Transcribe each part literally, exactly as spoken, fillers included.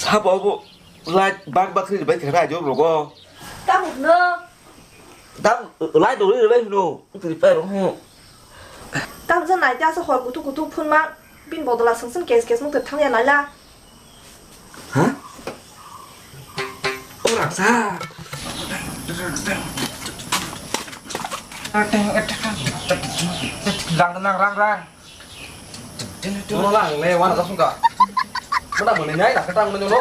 Habo obo light bak bak ri bai kha rai jor rogo. Tamo no. Tam light do ri bai no. Ri pai ro ho. Tam sa nai ta sa hor kutu kutu phun ma. Bin bodola sung sung kes kes mung thang ya nai la. Ha? O raksa. Rang rang rang rang. Mono lang le wana ta sungka. Mana mani nai na ketang mani no.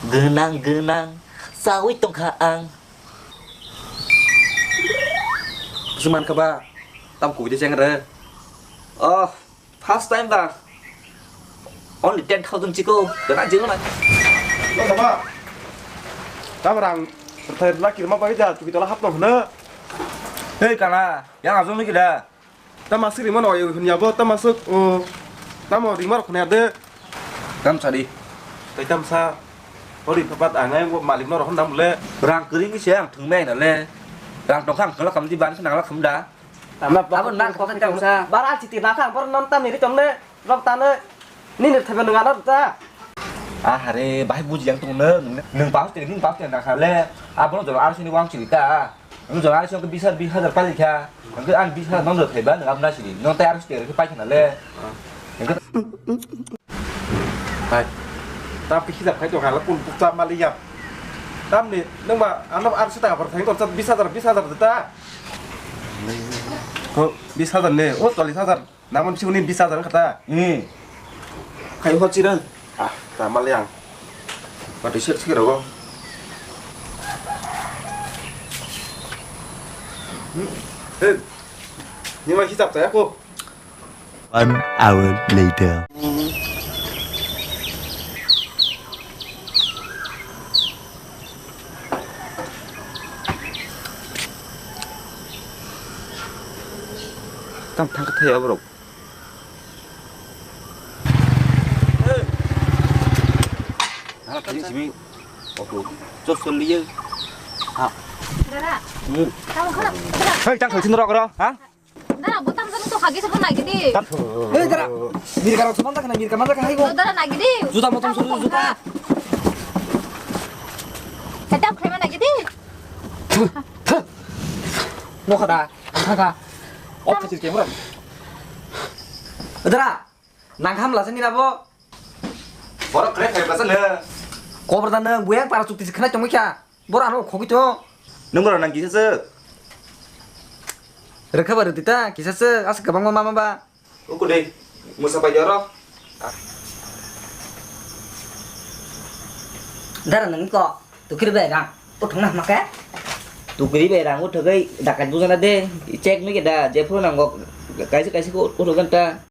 Gwnang gwnang sawi tongkha ang. Suman kha ba tam kubui de cheng re. Oh, first time ba. Only ten thousand chiko. Gwnang jeng na. Lo sama. Tam rang. Thai laki ma bai ja tu kita lah hap no na. Hei kana, yang azong ni kida. Tama siri mano ayo hunya bo tama suk, o, tamo ringmar khonaya de. Tam sadi. Tai tam sa. Ori papat angai bo malik no rohon dam le. Rang kering se ang thung mai na le. Rang tong khang kala kam di ban khna la kham da. Tamna abo nang kok tam sa. Bara chiti na khang bor non tam ni ri tong le. Rok ta ne. Ni ni thebe nang ano ta. Ah, hare, bahai buji yang tong ne. Nang pas te, nang pas te na kha le. Abo no jolo ar sini wang chiri ta. Ang jora ang siyang bis hajar, bis hajar palikha. Ang ang bis hajar nang rwphaiba, nang abna sidi. Nang tai ar sidi rwphai paikha nale. Ang hai. Ta pi hisab khai to khala kun cha mali ya. Tamni nang ba ano ar sita par thang to bis hajar, bis hajar ta. Ko bis hajar ne, o chollis hajar. Naman sini bis hajar kata. Hmm. Kayu hot sirang. Ah, tamal yang. Pati sik sik rogo. Hmm. Eh. Ni ma hisab saya ko. One hour later. Tam thang kha thai aborok. Nana thani simi. Oku. Chos chos liye. Ha. Dara. Hmm. Tamo khana. Hei, tang thoi sin rok ro, ha? Dara, botang jani to khagi sa nai gidi. Hei, dara. Mirka rok saman ta khana, mirka man ta khana. Dara nai gidi. Juta motom suru juta. Kata khema nai gidi. Mo khada, thaka. Off khachi camera. Dara. Nang hamla sani nabo. Borok kre kre basa le. Kobor da nang buyang para chukti khna tongwi kha. Bor ano khogwi to. Nung boro nang kisa se. Rekha ba rwdi ta kisa se as kabang ma ma ba. Uku dei. Musa pai jaro. Dara nang ko. Tukir be rang. Uthung na make. Tukiri be rang uthagwi dakat bujana de. Check nui ke da je phuru nango. Kaisa kaisa ko uthugan ta.